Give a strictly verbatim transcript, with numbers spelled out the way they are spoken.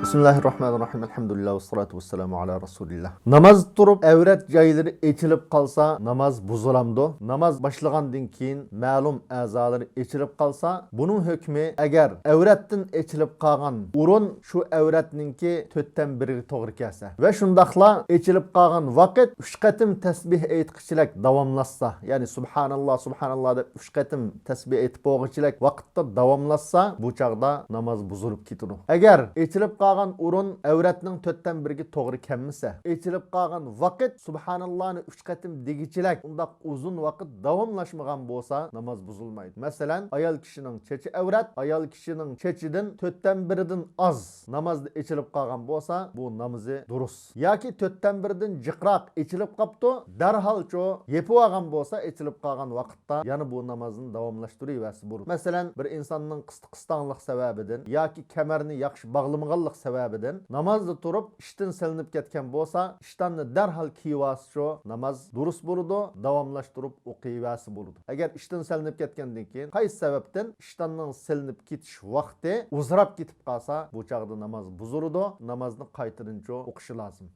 بىسمىللاھىررەھمانىررەھىم. ئەلھەمدۇلىللا ۋەسسالاتۇ ۋەسسالامۇ ئالا رەسۇلىللا. ناماز تۇرۇپ ئەۋرەت جايلىرى ئېچىلىپ قالسا، ناماز بۇزۇلامدۇ؟ ناماز باشلىغاندىن كېيىن مەلۇم ئەزالىرى ئېچىلىپ قالسا، بۇنىڭ ھۆكمى، ئەگەر ئەۋرەتتىن ئېچىلىپ قالغان ئورۇن شۇ ئەۋرەتنىڭكى تۆتتىن بىرىگە توغرا كەلسە ۋە شۇنداقلا ئېچىلىپ قالغان ۋاقىت ئۈچ قېتىم تەسبىھ ئېيتقىچىلىك داۋاملاشسا، يەنى سۇبھاناللا، سۇبھاناللا دەپ ئۈچ قېتىم تەسبىھ ئېيتىپ بولغۇچىلىك ۋاقىتتا داۋاملاشسا، بۇ چاغدا ناماز بۇزۇلۇپ كېتىدۇ. ئەگەر ئېچىلىپ قالغان ئورۇن ئەۋرەتنىڭ تۆتتىن بىرىگە توغرا كەلمىسە، ئېچىلىپ قالغان ۋاقىت سۇبھاناللانى ئۈچ قېتىم دېگۈچىلىك ئۇنداق ئۇزۇن ۋاقىت داۋاملاشمىغان بولسا، ناماز بۇزۇلمايدۇ. مەسىلەن، ئايال كىشىنىڭ چېچى ئەۋرەت، ئايال كىشىنىڭ چېچىدىن تۆتتىن بىرىدىن ئاز نامازدا ئېچىلىپ قالغان بولسا، بۇ نامىزى دۇرۇس. ياكى تۆتتىن بىرىدىن جىقراق ئېچىلىپ قاپتۇ، دەرھالچۇ يېپىۋالغان بولسا، ئېچىلىپ قالغان ۋاقىتتا يەنە بۇ نامازنى داۋاملاشتۇرۇۋەرسە بولىدۇ. مەسىلەن، بىر ئىنساننىڭ قىستى قىستاڭلىق سەۋەبىدىن ياكى كەمەرنى ياخشى باغلىمىغانلىق سەۋەبىدىن نامازدا تۇرۇپ ئىشتىن سېلىنىپ كەتكەن بولسا، ئىشتاننى دەرھال كىيىۋالسىچۇ ناماز دۇرۇس بولىدۇ، داۋاملاشتۇرۇپ ئوقۇيۋەرسە بولىدۇ. ئەگەر ئىشتىن سېلىنىپ كەتكەندىن كېيىن قايسى سەۋەبتىن ئىشتاننىڭ سېلىنىپ كېتىش ۋاقتى ئۇزىراپ كېتىپ قالسا، بۇ چاغدا ناماز بۇزۇلىدۇ، نامازنى قايتىدىنچۇ ئوقۇشى لازىم.